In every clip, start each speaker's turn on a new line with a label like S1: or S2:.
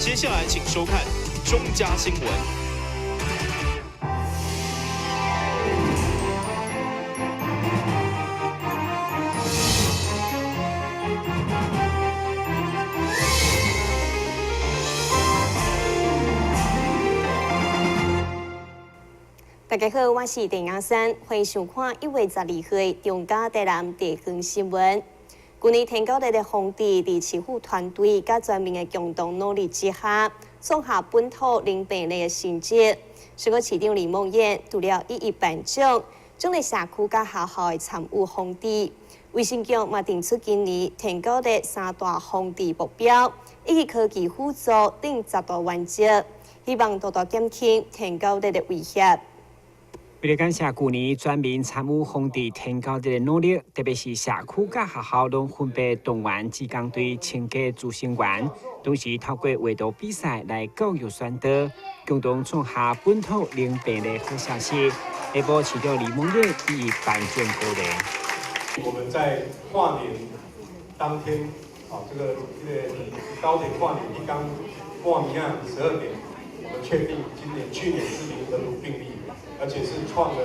S1: 接下來請收看中嘉新聞。
S2: 大家好，我是鄭雅珊，歡迎收看1月12號的中嘉台南地方新聞。舊年天狗日的防治，佇市府團隊佮全民的共同努力之下，創下本土零病例的成績。上個市長李孟諺除了一一頒獎，獎勵社區佮學校的參與防治。衛生局嘛定出今年天狗日三大防治目標，以及科技輔助等十大原則，希望大大減輕天狗日的威脅。
S3: 為了感謝舊年全民參與防治天狗日的努力，特別是社區佮學校攏分別動員志工隊清潔孳生園，同時透過畫圖比賽來教育宣導，共同創下本土零病例好消息。下晡市長李孟諺一一頒獎鼓勵。
S4: 我們在跨年當天，啊，這個高鐵跨年一剛過暝啊12點，我們確定今年去年是零本土病例。而且是創了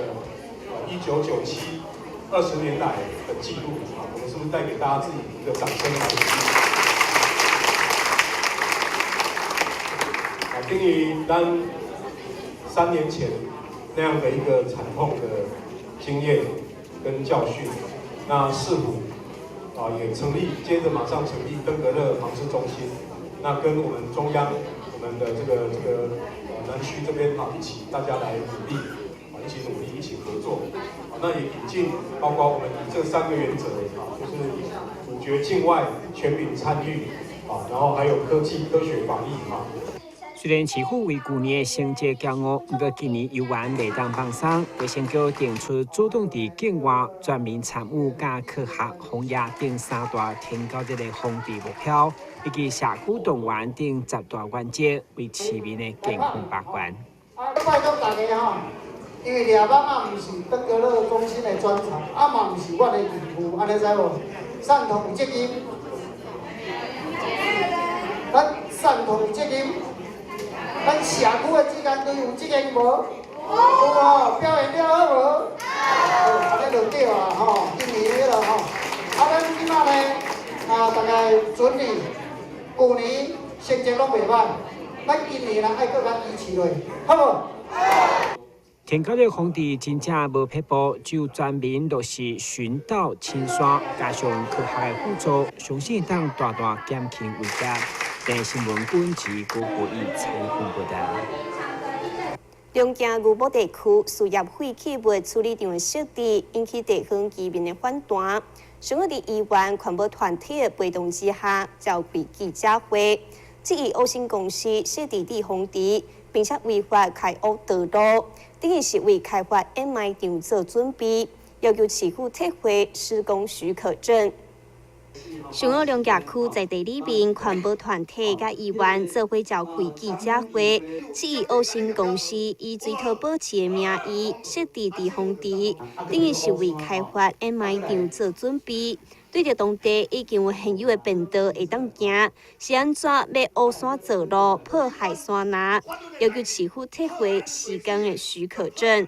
S4: 1997 20年來的紀錄啊！我們是不是帶給大家自己一個掌聲來鼓勵？啊，等於咱3年前那樣的一個慘痛的經驗跟教訓，那市府啊也成立，接着馬上成立登革熱防治中心，那跟我們中央、我們的這個南區這邊啊一起，大家來努力。一起努力，一起合作，那也引進，包括我們以這三個原則啊，就是阻絕境外，全民參與，啊，然後還有科技科學防疫啊。
S3: 雖然市府為舊年的成績驕傲，不過今年猶原袂當放鬆。衛生局定出主動佇境外全民參與佮科學防疫等三大天狗日的防治目標，以及社區動員等十大原則，為市民的健康把關。
S5: 啊，拜託大家吼。因為掠蠓仔毋是登革熱中心的專長，啊嘛毋是阮的義務，按呢知無？捒托有責任，咱捒托有責任，咱社區的志工隊有責任無？有無？表現了好無？好，按呢就對啊吼，今年彼落吼，啊，咱這擺呢，啊，大概準備，舊年成績攏袂歹，咱今年呢愛閣較支持落，好無？
S3: 天狗日防治真正無撇步，只有全民落實巡倒清山，加上科學的輔助，相信會當大大減輕威脅。電視新聞本期郭國義採訪報道。
S2: 龍行牛埔地區事業廢棄物處理場的設置，引起地方居民的反彈。上個佇議員環保團體的陪同之下，召開記者會，質疑澳新公司設置滯洪池，並且違法開挖道路，等於是為開發掩埋場做準備，要求市府撤回施工許可證。上午龍行區在地裡面，環保團體佮議員做伙召開記者會，質疑澳新公司以水土保持的名義設置滯洪池，等於是為開發掩埋場做準備。對著當地已經有現有的便道會當行，是按怎欲挖山造路、破壞山林，要求市府撤回施工的許可證。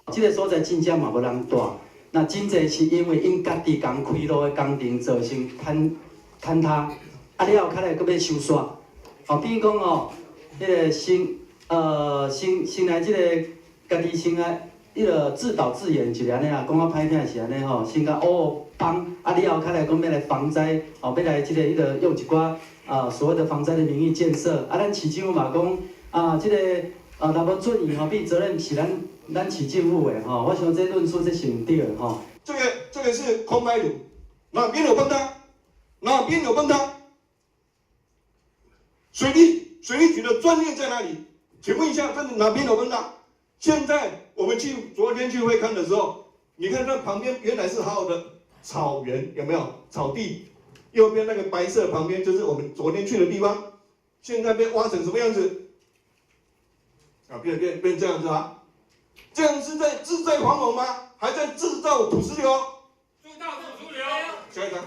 S6: 這個所在真正嘛無人蹛，那真濟是因為𪜶家己共開路的工程造成坍塌，啊了後較來閣欲修紲，哦，比如講哦，彼個先來這個家己先來，彼個自導自演一下按呢啦，講較歹聽是按呢吼，先共挖崩，啊了後較來講欲來防災，哦，欲來這個彼個用一寡所謂的防災的名義建設，啊，咱市政府嘛講啊，這個若無准予吼，變責任是咱市政府的吼，我想這論述這是毋對的吼。
S7: 這個是空白土，哪邊有崩塌？哪邊有崩塌？水利局的專業在哪裡？請問一下，這哪邊有崩塌？現在我們去昨天去會勘的時候，你看那旁邊原來是好好的草原，有沒有草地？右邊那個白色旁邊就是我們昨天去的地方，現在被挖成什麼樣子？啊，變這樣子啊？這樣是在自在防洪嗎？還在製造土石流？
S8: 製造土石流。
S7: 下一張。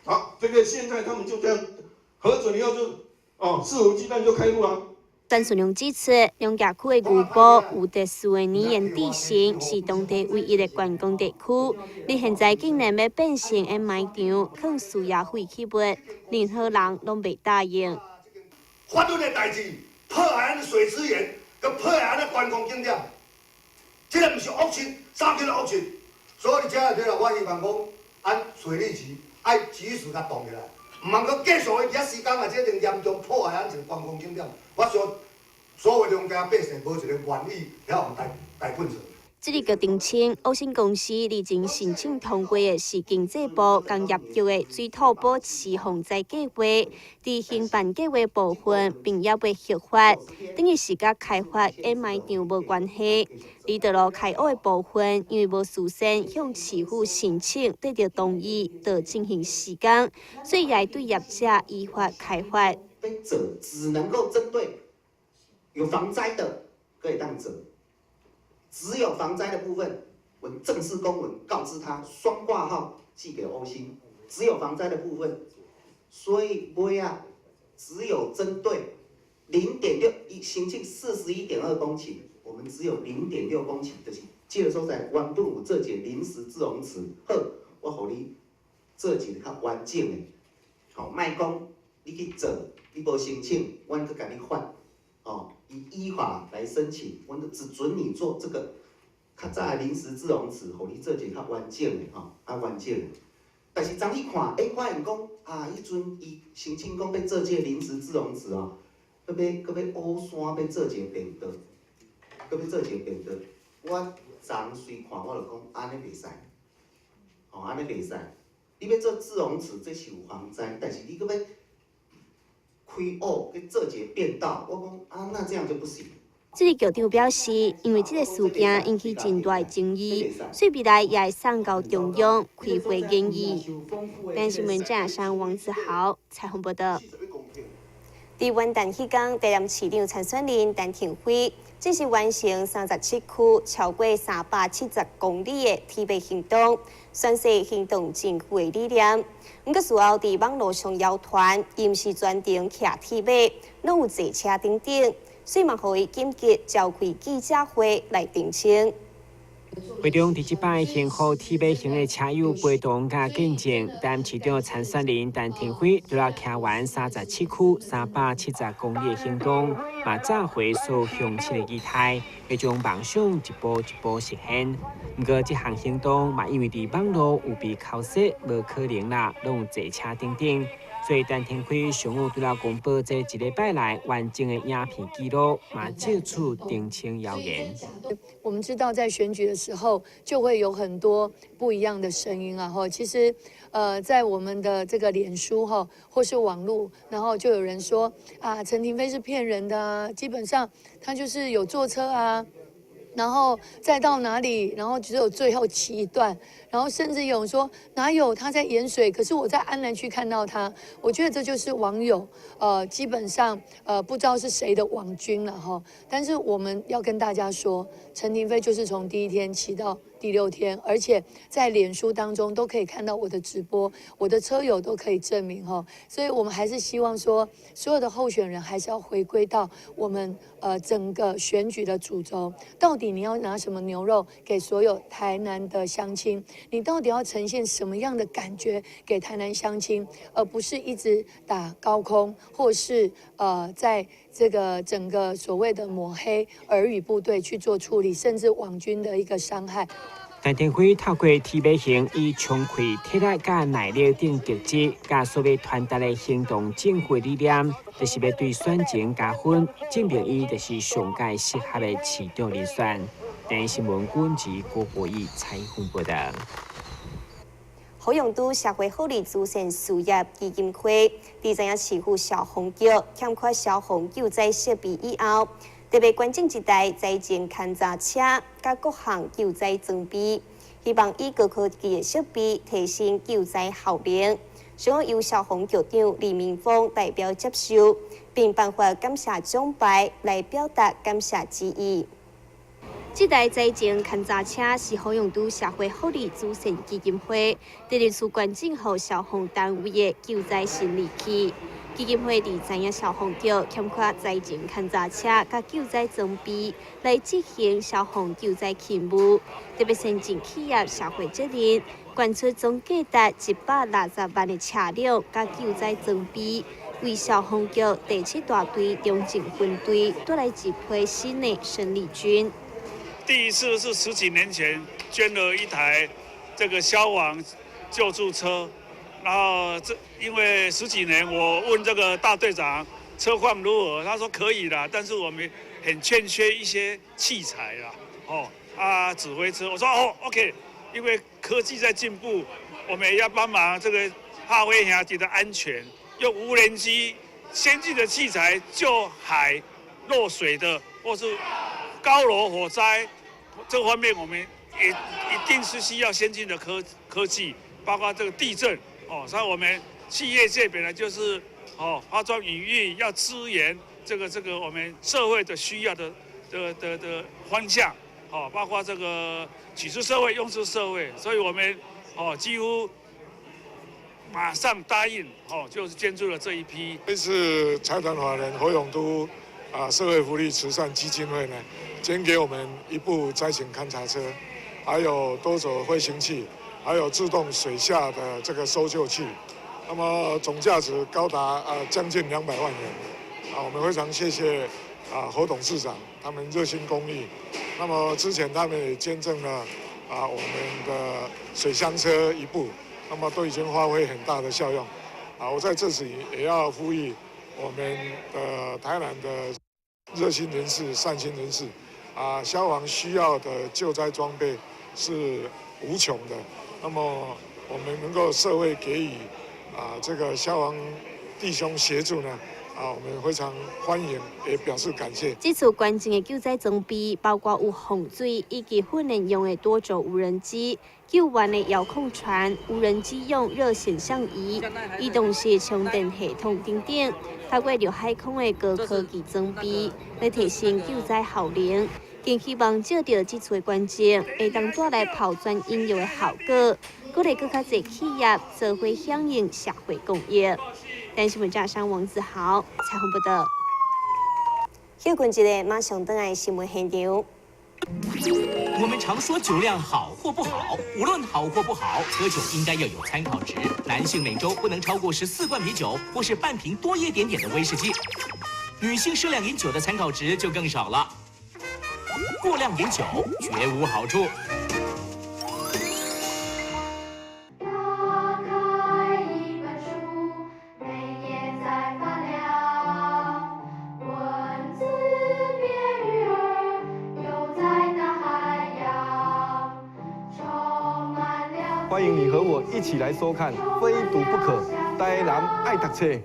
S7: 好，這個現在他們就這樣核准以後就哦肆無忌憚就開路啊。
S2: 陳順良指出，龍崎區的牛埔有特殊的泥岩地形，是當地唯一的觀光地區。你現在竟然欲變成掩埋場，囥事業廢棄物，任何人攏袂答應。
S9: 法律的代誌破壞咱水資源，閣破壞咱觀光景點，這个毋是惡習，啥叫做惡習？所以這對啦，我希望講，按水利局愛及時共動起來，毋通閣繼續去遐施工啊！這種嚴重破壞咱一個觀光景點，我想所有龍崎百姓無一個願意遐予大大糞掃。
S2: 這个局澄清，歐新公司日前申請通過的是經濟部工業局的水土保持防災計劃，佇興辦計劃部分並猶未核發，等於是佮開發掩埋場無關係。而道路開挖的部分，因為無事先向市府申請得著同意，就進行施工，所以也會對業者依法開罰。
S10: 這只能夠針對有防災的可以當做。只有防災的部分，我正式公文告知他，雙掛號寄給歐新。只有防災的部分，所以尾啊，只有針對0.6，一行進41.2公頃，我們只有0.6公頃，就是這个所在原本有做一個臨時滯洪池，好，我予你做一个較完整的，吼，莫講你去做，你無申請，阮閣共你罰，哦。以依法來申請，我只准你做這個較早的臨時滯洪池，予你做一個較完整的吼，較完整的。但是昨去看，發現講啊，彼陣伊申請講欲做這个臨時滯洪池哦，閣欲烏山欲做一个便道，閣欲做一个便道。我昨隨看我就講按呢袂使，吼，按呢袂使。你欲做滯洪池，這是有防災，但是你閣欲開挖去做一个便道，我講啊，那這樣就不行。
S2: 這个局長表示，因為這个事件引起真大的爭議，所以未來也會送到中央開會研議。電視新聞張山王子豪採訪報導。佇元旦彼工，台南市長參選人陳亭妃正式完成37區超過370公里的鐵馬行動，宣示行動政府的理念。毋過事後佇網路上謠傳，伊毋是專程騎鐵馬，攏有坐車等等，所以嘛，予伊緊急召開記者會來澄清。
S3: 會中佇這擺幸福鐵馬行的車友陪同佮見證，台南市長參選人陳亭妃除了騎完37區370公里的行動，嘛炸回所有鄉親的期待，欲將夢想一步一步實現。毋過這項行動嘛，因為佇網路有被口說無可能啦，攏有坐車等等，所以陳亭妃上午除了公布這一禮拜來完整的影片記錄，嘛借此澄清謠言。
S11: 我們知道在選舉的時候，就會有很多不一樣的聲音啊！哈，其實，在我們的這個臉書哈，或是網路，然後就有人說啊，陳亭妃是騙人的啊，基本上他就是有坐車啊，然後再到哪裡，然後只有最後騎一段，然後甚至有人說哪有他在鹽水，可是我在安南區看到他，我覺得這就是網友，基本上不知道是誰的網軍了哈。但是我們要跟大家說，陳亭妃就是從第一天騎到第六天，而且在臉書當中都可以看到我的直播，我的車友都可以證明哈。所以我們還是希望說，所有的候選人還是要回歸到我們整個選舉的主軸，到底你要拿什麼牛肉給所有台南的鄉親？你到底要呈現什麼樣的感覺給台南鄉親，而不是一直打高空，或是在這個整個所謂的抹黑耳語部隊去做處理，甚至網軍的一個傷害。
S3: 陳亭妃透過鐵馬行，以充氣體力佮耐力等特質，佮所欲傳達的行動政府理念，就是欲對選情加分，證明伊就是上蓋適合的市長人選。電視新聞軍事郭博義採訪報導。
S2: 好用都社會福利慈善事業基金會，佇知影市府消防局欠缺消防救災設備以後，特別捐贈一台災情勘查車，佮各項救災裝備，希望以高科技的設備提升救災效能。上午由消防局長李明峰代表接受，並頒發感謝獎牌來表達感謝之意。這台災情勘查車是好用都社會福利慈善基金會第二次捐贈予消防單位的救災新利器。基金會佇知影消防局欠缺災情勘查車佮救災裝備來執行消防救災勤務，特別先進企業社會責任，捐出總價值160萬的車輛佮救災裝備，為消防局第七大隊中正分隊帶來一批新的生力軍。
S8: 第一次是十幾年前捐了一台這個消防救助車。然後這因為十幾年，我問這個大隊長車況如何，他說可以啦，但是我們很欠缺一些器材啦，哦啊指揮車，我說哦 OK，因為科技在進步，我們也要幫忙這個發揮兄弟的安全，用無人機先進的器材救海落水的或是高樓火災，這方面我們也一定是需要先進的科技，包括這個地震。哦，所以我們企業界本來就是哦，發展領域要支援這個我們社會的需要的方向，哦，包括這個取之社會、用之社會，所以我們哦幾乎馬上答應，哦，就是捐助了這一批。
S12: 這次財團法人侯永都啊社會福利慈善基金會呢，捐給我們一部災情勘察車，還有多軸飛行器。還有自動水下的這個搜救器，那麼總價值高達將近200萬元，啊，我們非常謝謝啊侯董事長，他們熱心公益。那麼之前他們也捐贈了啊我們的水箱車一部，那麼都已經發揮很大的效用。啊，我在這裡也要呼籲我們的台南的熱心人士、善心人士，啊，消防需要的救災裝備是無窮的。那麼我們能夠社會給予啊這個消防弟兄協助呢，啊我們非常歡迎，也表示感謝。
S2: 這次捐贈的救災裝備包括有洪水以及訓練用的多軸無人機、救援的遙控船、無人機用熱顯像儀、移動式充電系統等等，包括著海空的高科技裝備，來提升救災效能。更希望借著這次的捐贈，會當帶來拋磚引玉的效果，鼓勵閣較濟企業做伙響應社會公益。台視新聞記者王子豪採訪報導。休困一下，馬上轉來新聞現場。
S1: 我們常說酒量好或不好，無論好或不好，喝酒應該要有參考值。男性每週不能超過14罐啤酒，或是半瓶多一點點的威士忌。女性適量飲酒的參考值就更少了。過量飲酒絕無好處。
S13: 打開一本書，每頁在發亮，文字變魚兒，游在大海洋，充滿了。
S4: 歡迎你和我一起來收看《非讀不可》，台南愛讀冊。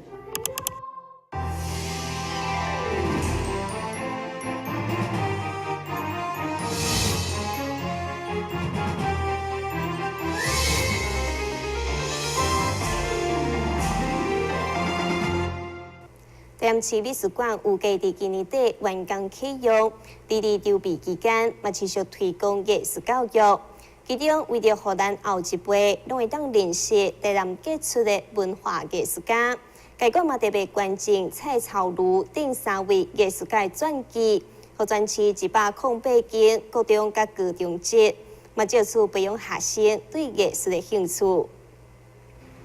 S2: 台南市美術館預計佇今年底完工啟用，佇咧籌備期間，嘛持續推廣藝術教育。其中，為著予咱後一輩攏會當認識台南傑出的文化藝術家，該館嘛特別捐贈蔡朝儒等3位藝術家傳記，予全市108間國中佮高中職，嘛藉此培養學生對藝術的興趣。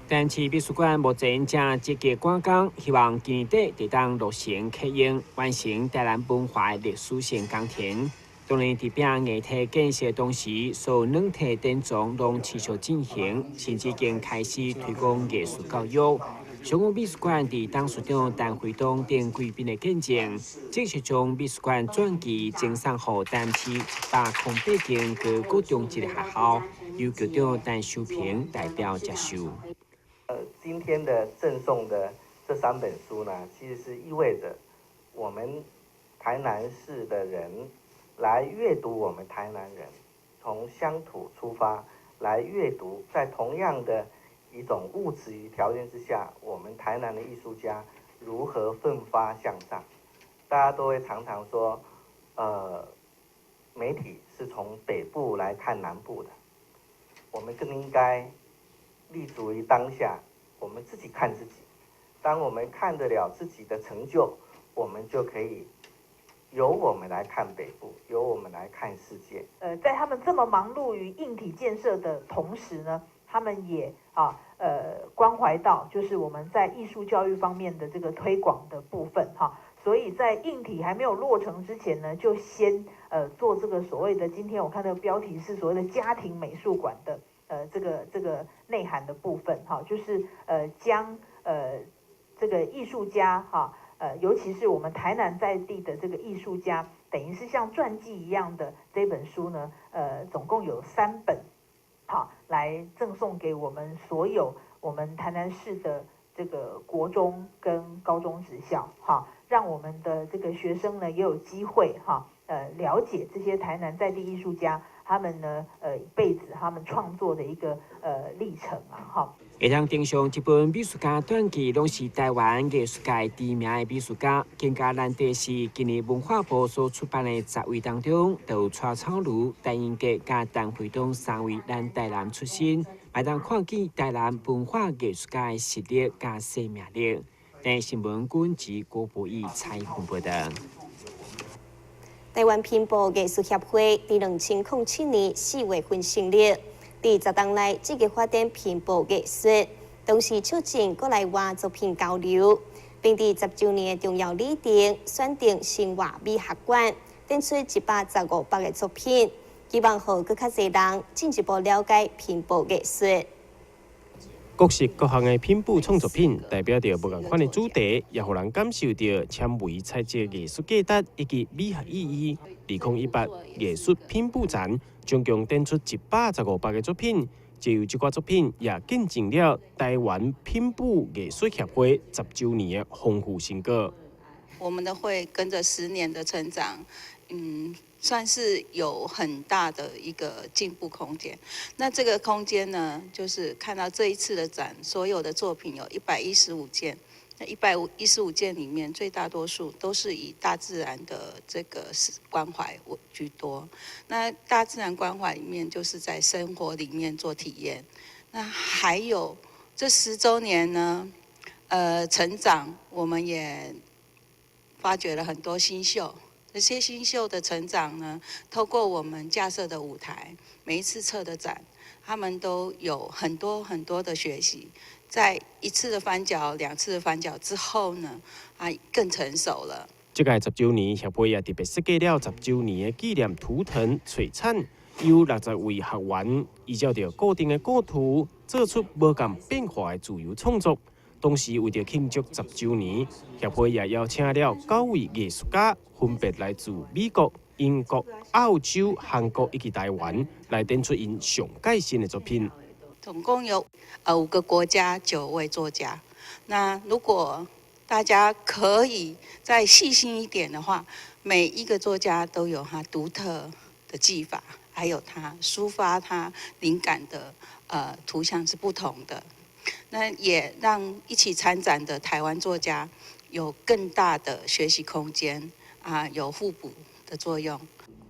S3: 台南市美術館目前正積極趕工，希望今年底會當落成啟用，完成台南文化的歷史性工程。當然，佇拼硬體建設同時，所有軟體典藏攏持續進行，甚至已經開始推廣藝術教育。上古美術館佇董事長陳輝東等貴賓的見證，正式將美術館傳記贈送予台南市108間高國中職的學校，由校長陳秀平代表接受。
S14: 今天的贈送的這3本書呢，其實是意味着我們台南市的人來閱讀我們台南人，從鄉土出發來閱讀，在同樣的一種物質與條件之下，我們台南的藝術家如何奮發向上。大家都會常常說，媒體是從北部來看南部的，我們更應該立足於當下，我們自己看自己，當我們看得了自己的成就，我們就可以由我們來看北部，由我們來看世界。
S15: 在他們這麼忙碌於硬體建設的同時呢，他們也關懷到就是我們在藝術教育方面的這個推廣的部分哈。所以在硬體還沒有落成之前呢，就先做這個所謂的，今天我看到標題是所謂的家庭美術館的這個內涵的部分哈，就是將這個藝術家哈，尤其是我們台南在地的這個藝術家，等於是像傳記一樣的這本書呢，總共有3本，好，來贈送給我們所有我們台南市的這個國中跟高中職校，哈，讓我們的這個學生呢也有機會哈，了解這些台南在地藝術家他們呢，一輩子他們創作的一個歷程啊，哈。
S3: 會當登上這本美術家傳記，攏是台灣藝術界知名的美術家。更加難得是，今年文化部所出版的10位當中，就有蔡草如、陳英傑佮陳惠東3位咱台南出身，會當看見台南文化藝術家的實力佮生命力。台新聞軍及郭博義採訪報道。
S2: 台灣拼布藝術協會佇2007年4月份成立，佇10冬內積極發展拼布藝術，同時促進國內外作品交流，並佇10週年的重要里程選定生活美學館，展出115幅的作品，希望予閣較濟人進一步了解拼布藝術。
S16: 各式各項的拼布創作品，代表著無仝款的主題，也予人感受著纖維材質藝術價值以及美學意義。2018藝術拼布展總共展出115幅的作品，藉由這寡作品，也見證了台灣拼布藝術協會10週年的豐富成果。
S17: 我們的會跟著10年的成長，算是有很大的一個進步空間。那這個空間呢，就是看到這一次的展，所有的作品有115件，那115件裡面，最大多數都是以大自然的這個關懷為居多。那大自然關懷裡面，就是在生活裡面做體驗。那還有這10週年呢，成長，我們也發掘了很多新秀。這些新秀的成長呢，透過我們架設的舞台，每一次策的展，他們都有很多很多的學習。在一次的翻攪、2次的翻攪之後呢，更成熟了。
S16: 這屆10週年協會也特別設計了10週年的紀念圖騰璀璨，由60位學員依照著固定的構圖，做出無仝變化的自由創作。同時為著慶祝10週年，協會也邀請了9位藝術家，分別來自美國、英國、澳洲、韓國以及台灣，來展出𪜶上蓋新的作品。
S17: 總共有5個國家9位作家。那如果大家可以再細心一點的話，每一個作家都有他獨特的技法，還有他抒發他靈感的圖像是不同的。那也讓一起參展的台灣作家有更大的學習空間啊，有互補的作用。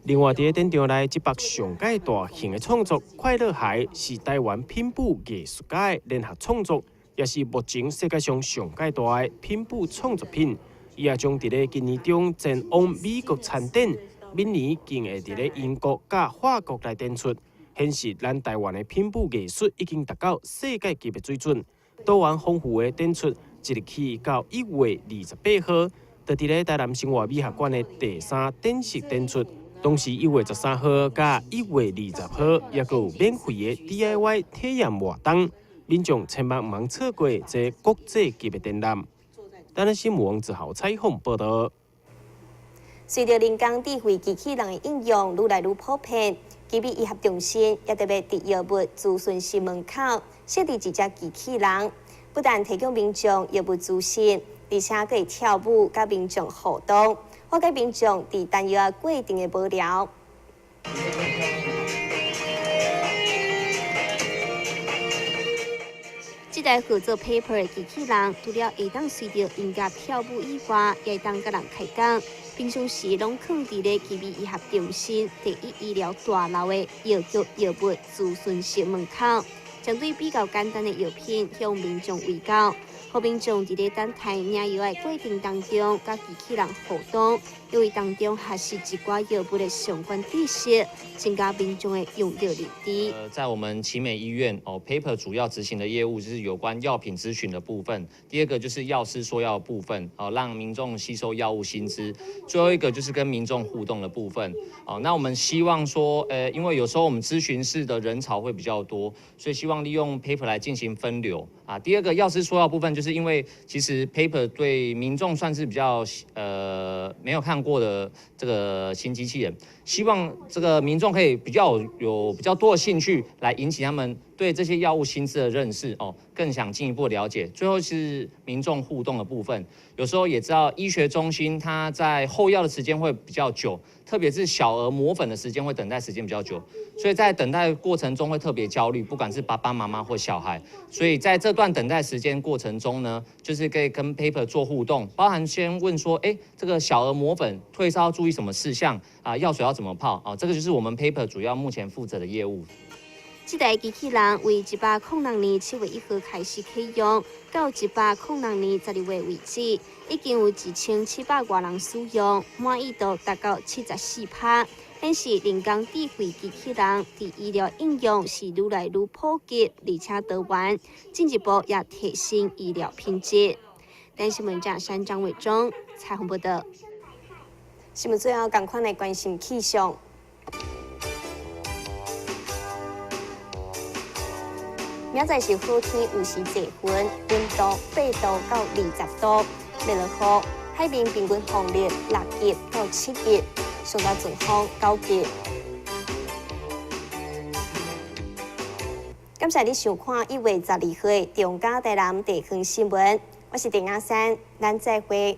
S16: 另外，佇展場內這幅上蓋大型的創作《快樂海》是台灣拼布藝術家的聯合創作，也是目前世界上上蓋大的拼布創作品。伊也將佇咧今年中前往美國參展，明年更會佇咧英國佮法國來展出。顯示咱台灣的拼布藝術已經達到世界級的水準。多元豐富的展出，即日起到1月28號，就佇咧台南生活美學館的第3展室展出。同時，1月13號佮1月20號，也閣有免費的 DIY 體驗活動，民眾千萬毋通錯過這國際級的展覽。台南新聞王子豪採訪報道。
S2: 隨著人工智慧機器人的應用愈來愈普遍，奇美醫學中心也特別佇藥物諮詢室門口設置一隻機器人，不但提供民眾藥物資訊，而且閣會跳舞佮民眾互動，化解民眾佇等藥過程的無聊。這台號做 Pepper 的機器人，除了會當隨著音樂跳舞以外，也會當佮人開講。平常時攏囥佇咧奇美醫學中心第一醫療大樓的藥局藥物諮詢室門口，針對比較簡單的藥品向民眾衛教。予民眾佇咧等待領藥的過程當中，佮機器人互動，由於當中學習一寡藥物的相關知識，增加民眾的用藥認知。
S18: 在我們奇美醫院哦，Pepper 主要執行的業務就是有關藥品諮詢的部分。第二個就是藥師說藥的部分，哦，讓民眾吸收藥物新知。最後一個就是跟民眾互動的部分。哦，那我們希望說，因為有時候我們諮詢室的人潮會比較多，所以希望利用 Pepper 來進行分流。啊，第二個藥師說藥部分，就是因為其實 Pepper 對民眾算是比較沒有看過的這個新機器人，希望這個民眾可以比較有比較多的興趣來引起他們對這些藥物新知的認識哦，更想進一步了解。最後是民眾互動的部分，有時候也知道醫學中心它在候藥的時間會比較久，特別是小兒磨粉的時間會等待時間比較久，所以在等待過程中會特別焦慮，不管是爸爸媽媽或小孩。所以在這段等待時間過程中呢，就是可以跟 Pepper 做互動，包含先問說，哎，這個小兒磨粉退燒注意什麼事項啊？藥水要怎麼泡啊？這個就是我們 Pepper 主要目前負責的業務。
S2: 這台機器人為106年7月1號開始啟用，到106年12月為止，已經有1700外人使用，滿意度達到74%，顯示人工智慧機器人佇醫療應用是愈來愈普及，而且多元，進一步也提升醫療品質。電視記者山張偉忠採訪報道。新聞最後，仝款來關心氣象。明仔載是好天，有時濟雲，溫度8度到20度，欲落雨，海面平均風力6級到7級，上大陣風9級。感謝你收看1月12號的中嘉台南地方新聞，我是鄭亞珊，咱再會。